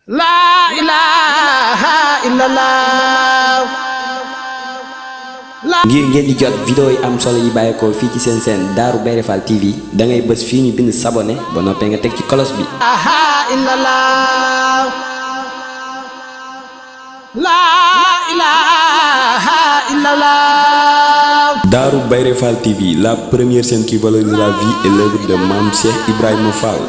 La ilaha illallah. ngir ngeen di jot vidéo yi am solo yi bàyyeekoo fii ci seen chaîne Darou Bairé Fall TV da ngay bës fii ñu bind s'abonner ba noppee nga teg ci cloche bi. La ilaha illallah. Darou Bairé Fall TV, la première chaîne qui valorise la vie et l'œuvre de Mame Cheikh Ibrahima Fall.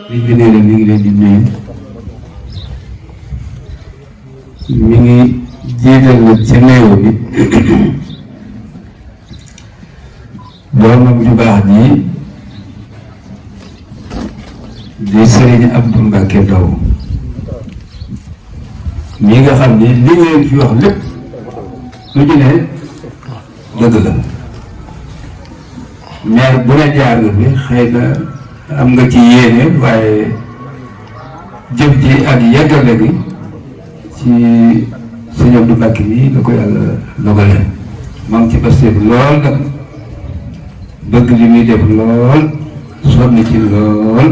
liñ bi nee na mi ngi leen di nuyu mi ngi jiital nag ci néew bi doomam ju baax ji di Sëriñ Abdou Mbacke Ndaw mi nga xam ni li ngeen fi wax lépp lu ci ne dëgg la mais bu ne jaar nga fi xëy na am nga ci yéene waaye jëf ji ak yeggale gi ci Sëriñ Abdou Mbacke nii la ko yàlla dogale moom ci pasteef lool nag bëgg li muy def lool sonn ci lool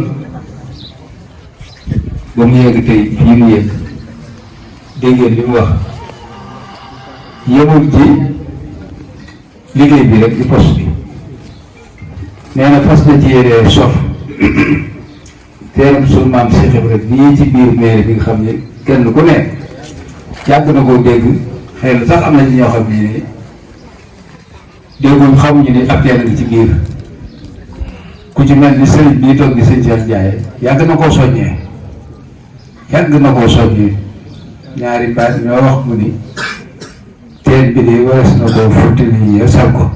ba mu yegg tey fii mu yegg dégg ngeen li mu wax yemul ci liggéey bi rek di poste bi nee na fas na ci yéene sof teeram sunu maam Cheikh Ibrahima bii ci biir mairie bi nga xam ne kenn ku ne yàgg na koo dégg xëy na sax am na ci ñoo xam ne dégguñ xamuñu ni ab teen ngi ci biir ku ci mel ni sëriñ bii toog di sëñ Cheikh Ndiaye yàgg na koo soññee ñaari baat ñoo wax mu ni teen bi de waras na koo futti ni yeesal ko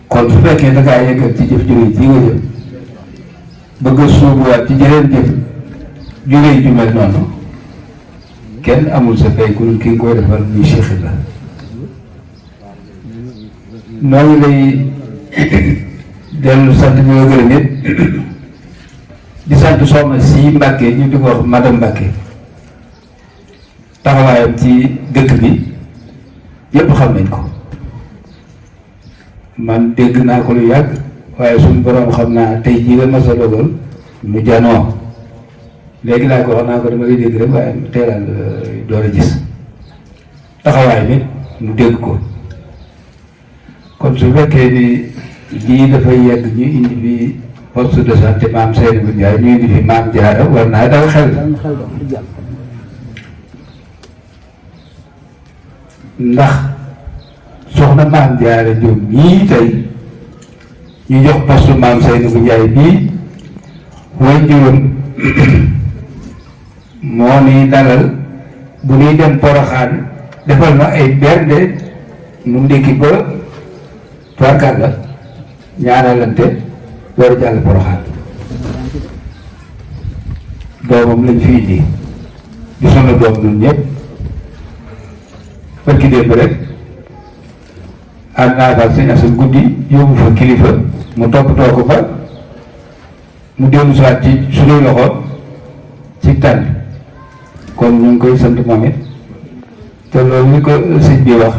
kon su fekkee da ngaa yëgal ci jëf jure ji nga jëf bëgg a suubuwaat ci jeneen jëf jure ju mel noonu kenn amul sa fay ku ki nga koy defal muy Cheikh la noo ngi lay dellu sant ñu nga gërëm it di sant soxna si Mbàkke ñu di ko wax madame Mbàkke taxawaayam ci dëkk bi yépp xam nañ ko man dégg naa ko lu yàgg waaye suñu borom xam naa tey jii la mas a dogal mu janoo léegi laa ko wax naa ko dama lay dégg rek waaye teelal door a gis taxawaay bi mu dégg ko kon su fekkee ni lii dafay yegg ñu indi fi poste de santé maam Seynabou Ndiaye ñu indi fi maam Diarra war naa dal xel ndax soxna maam Diarra Diop ñii tey ñu jox poste maam Seynabou Ndiaye bii way juróom moo ni dalal bu ñuy dem Poroxaan defal ma ay bernde nu ndékki ba toirkal la ñaanalante war a jàll Poroxaan doomam lañ fi indi di sunu doom ñun ñëpp barki démb rek ànd naa daal sëñ Assane guddi yóbbu fa kilifa mu toppatoo ko fa mu dellu soit ci suñuy loxo ci tànn kon ñu ngi koy sant moom it te loolu li ko sëñ bi wax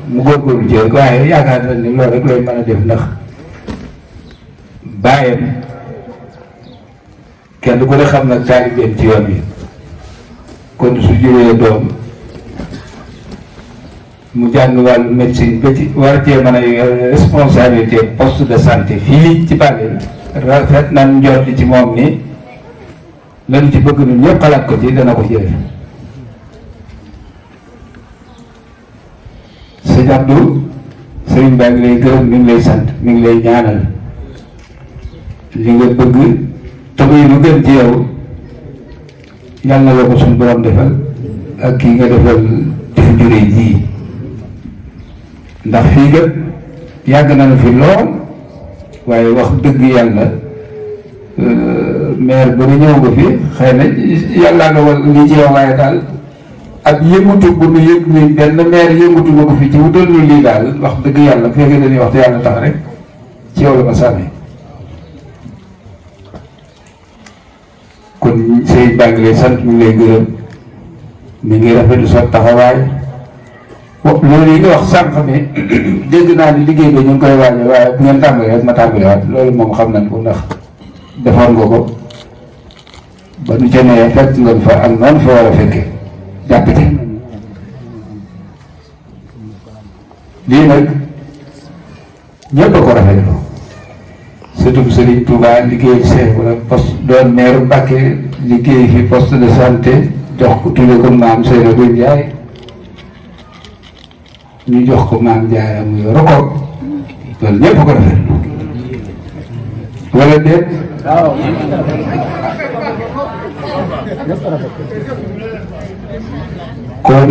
mu góorgóorlu ci rek waaye yaakaar na ni loolu rek looy mën a def ndax bàyyam kenn ku ne xam nag taalibeem ci yoon wi kon su juree doom mu jàng wàllu médecine ba ci war cee mën a yor responsabilité poste de santé fii ci Bakel rafet nañ njort ci moom ni lan ci bëgg ñun ñëpp xalaat ko ci dana ko jëf sëñ Abdou sëriñ baa ngi lay gërëm mi ngi lay sant mi ngi lay ñaanal li nga bëgg tamuy lu gën ci yow yàlla na la ko suñu borom defal ak kii nga defal jëf jure ji ndax fii kat yàgg nañu fi lool waaye wax dëgg yàlla maire ba nga ñëw nga fi xëy na yàlla nga wal lii ci yow waaye daal ak yëngatu bu nu yëg ni benn maire yëngatu nga ko fi ci wutal lu lii daal wax dëgg yàlla fekkee dañuy wax te yàlla tax rek ci yow la ma sànni kon sëñ baa ngi lay sant mi ngi lay gërëm mi ngi rafetlu sa taxawaay loolu yi nga wax sànq ne dégg naa ni liggéey bi ñu ngi koy wàññi waaye bu ngeen tàmbalee rek ma tàmbaliwaat loolu moom xam nañ ko ndax defoon nga ko ba nu ca nee fekk nga fa ak noonu fa war a fekkee jàpp ci lii nag ñëpp a ko rafetlu surtout Serigne Touba liggéey Cheikh wala poste doon maire Mbacké liggéey fi poste de santé jox ko tudde ko maam Seynabou Ndiaye ñu jox ko maam Diarra mu yor ko loolu ñëpp ko rafetlu wala déet kon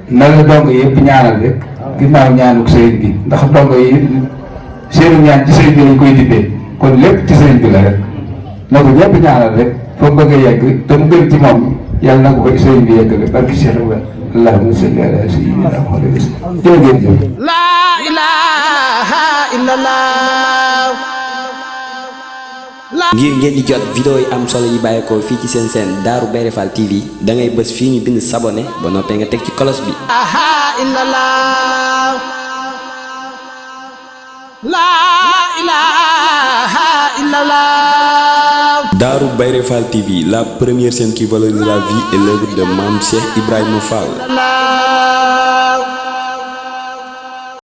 na la dong yëpp ñaanal rek ginnaaw ñaanuk sëriñ bi ndax dong yi seenu ñaan ci sëriñ bi lañ koy dibbee kon lépp ci sëriñ bi la rek na ko ñëpp ñaanal rek fa mu bëgg a yegg te mu gën ci moom yàlla na ko koy sëriñ bi yeggale barki Cheikh Ibrahima allahumma salli ala sayyidina Muhammad jërëjëf la ilaha illallah. ngir ngeen di jot vidéo yi am solo yi bàyyeekoo fii ci seen chaîne Darou Bairé Fall TV da ngay bës fii ñu bind s'abonné ba noppee nga teg ci cloche bi. La ilaha illallah. Darou Bairé Fall TV, la première chaîne qui valorise la vie et l'œuvre de Mame Cheikh Ibrahima Fall.